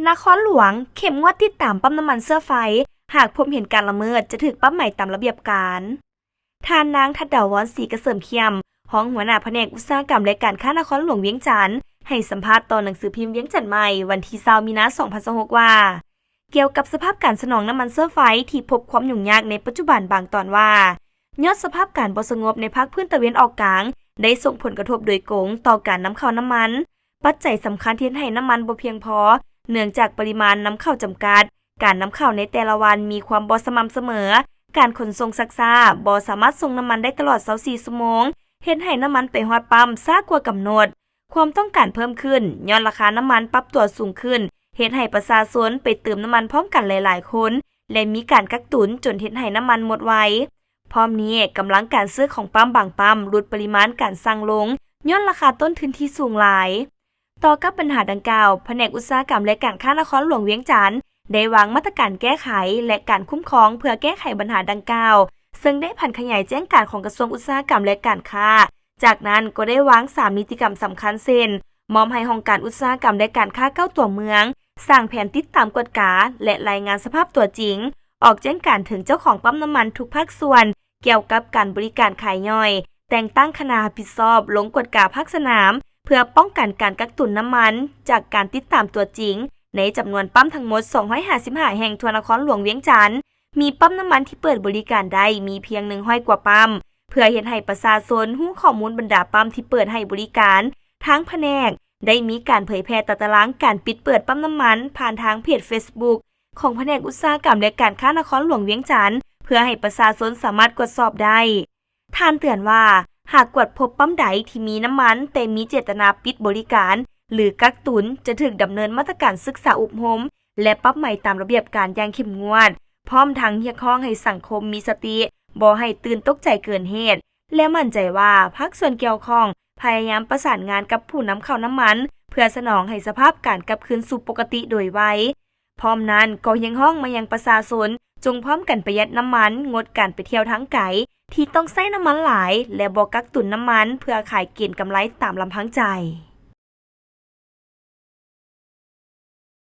ນະຄອນຫຼວງ ເຂັ້ມງວດຕິດຕາມປ້ຳນ້ຳມັນເຊື້ອໄຟ, ຫາກພົບເຫັນການລະເມີດ ຈະຖືກປັບໃໝຕາມລະບຽບການ. ທ່ານນາງ ທັດດາວອນ ສີກະເສີມຂ້ຽມ, ຮອງຫົວໜ້າພະແນກອຸດສາຫະກຳ ແລະ ການຄ້ານະຄອນຫຼວງວຽງຈັນ ໃຫ້ສຳພາດຕໍ່ໜັງສືພິມວຽງຈັນໃໝ່ ວັນທີຊາວ ມີນາ ສອງພັນຊາວຫົກ ວ່າ ກ່ຽວກັບສະພາບການສະໜອງນ້ຳມັນເຊື້ອໄຟທີ່ພົບຄວາມຫຍຸ້ງຍາກໃນປັດຈຸບັນບາງຕອນວ່າ ຍ້ອນສະພາບການບໍ່ສະຫງົບໃນພາກພື້ນຕາເວັນອອກກາງ ໄດ້ສົ່ງຜົນກະທົບໂດຍກົງຕໍ່ການນຳເຂົ້ານ້ຳມັນ. ປັດໄຈສຳຄັນທີ່ເຮັດໃຫ້ນ້ຳມັນບໍ່ພຽງພໍ ເນື່ອງຈາກປະລິມານນຳເຂົ້າຈຳກັດ, ການນຳເຂົ້າໃນແຕ່ລະວັນມີຄວາມບໍ່ສະໝ່ຳສະເໝີ, ການຂົນສົ່ງຊັກຊ້າ, ບໍ່ສາມາດສົ່ງນ້ຳມັນໄດ້ຕະຫຼອດຊາວສີ່ຊົ່ວໂມງ, ເຮັດໃຫ້ນ້ຳມັນໄປຮອດປ້ຳຊ້າກວ່າກຳນົດ, ຄວາມຕ້ອງການເພີ່ມຂຶ້ນ ຍ້ອນລາຄານ້ຳມັນປັບຕົວສູງຂຶ້ນ ເຮັດໃຫ້ປະຊາຊົນໄປເຕີມນ້ຳມັນພ້ອມກັນຫຼາຍໆຄົນ ແລະ ມີການກັກຕຸນຈົນເຮັດໃຫ້ນ້ຳມັນໝົດໄວ. ພ້ອມນີ້ ກຳລັງການຊື້ຂອງປ້ຳບາງປ້ຳຫຼຸດປະລິມານການສັ່ງລົງ ຍ້ອນລາຄາຕົ້ນທຶນທີ່ສູງຫຼາຍ. ຕໍ່ກັບບັນຫາດັ່ງກ່າວ, ພະແນກອຸດສາຫະກຳ ແລະ ການຄ້ານະຄອນຫຼວງວຽງຈັນ ໄດ້ວາງມາດຕະການແກ້ໄຂ ແລະ ການຄຸ້ມຄອງເພື່ອແກ້ໄຂບັນຫາດັ່ງກ່າວ, ເຊິ່ງໄດ້ຜັນຂະຫຍາຍແຈ້ງການຂອງກະຊວງອຸດສາຫະກຳ ແລະ ການຄ້າ. ຈາກນັ້ນກໍໄດ້ວາງສາມນິຕິກຳສຳຄັນເຊັ່ນ ມອບໃຫ້ຫ້ອງການອຸດສາຫະກຳ ແລະ ການຄ້າເກົ້າຕົວເມືອງ ສ້າງແຜນຕິດຕາມກວດກາ ແລະ ລາຍງານສະພາບຕົວຈິງ, ອອກແຈ້ງການເຖິງເຈົ້າຂອງປ້ຳນ້ຳມັນທຸກພາກສ່ວນ ກ່ຽວກັບການບໍລິການຂາຍຍ່ອຍ, ແຕ່ງຕັ້ງຄະນະຮັບຜິດຊອບລົງກວດກາພາກສະໜາມ ເພື່ອປ້ອງກັນການກັກຕຸນນ້ຳມັນຈາກການຕິດຕາມຕົວຈິງ ໃນຈຳນວນປ້ຳທັງໝົດສອງຮ້ອຍຫ້າສິບຫ້າແຫ່ງທົ່ວນະຄອນຫຼວງວຽງຈັນ. ມີປ້ຳນ້ຳມັນທີ່ເປີດບໍລິການໄດ້ມີພຽງໜຶ່ງຮ້ອຍກວ່າປ້ຳ ເພື່ອເຮັດໃຫ້ປະຊາຊົນຮູ້ຂໍ້ມູນບັນດາປ້ຳທີ່ເປີດໃຫ້ບໍລິການ, ທາງພະແນກໄດ້ມີການເຜີຍແຜ່ຕາຕະລາງການປິດເປີດປ້ຳນ້ຳມັນຜ່ານທາງເພຈເຟສບຸກ ຂອງພະແນກອຸດສາຫະກຳ ແລະ ການຄ້ານະຄອນຫຼວງວຽງຈັນ ເພື່ອໃຫ້ປະຊາຊົນສາມາດກວດສອບໄດ້. ທ່ານເຕືອນວ່າ ຫາກກວດພົບປ້ຳໃດທີ່ມີນ້ຳມັນ ແຕ່ມີເຈດຕະນາປິດບໍລິການ ຫຼື ກັກຕຸນ ຈະຖືກດຳເນີນມາດຕະການສຶກສາອົບຮົມ ແລະ ປັບໃໝຕາມລະບຽບການຢ່າງເຂັ້ມງວດ, ພ້ອມທັງຮຽກຮ້ອງໃຫ້ສັງຄົມມີສະຕິ, ບໍ່ໃຫ້ຕື່ນຕົກໃຈເກີນເຫດ ແລະ ໝັ້ນໃຈວ່າພາກສ່ວນກ່ຽວຂ້ອງພະຍາຍາມປະສານງານກັບຜູ້ນຳເຂົ້ານ້ຳມັນ ເພື່ອສະໜອງໃຫ້ສະພາບການກັບຄືນສູ່ປົກກະຕິໂດຍໄວ. ພ້ອມນັ້ນກໍຮຽກຮ້ອງມາຍັງປະຊາຊົນ ຈົ່ງພ້ອມກັນປະຢັດນ້ຳມັນ, ງົດການໄປທ່ຽວທາງໄກທີ່ຕ້ອງໃຊ້ນ້ຳມັນຫຼາຍ ແລະ ບໍ່ກັກຕຸນນ້ຳມັນເພື່ອຂາຍເກນກຳໄລຕາມລຳພັງໃຈ.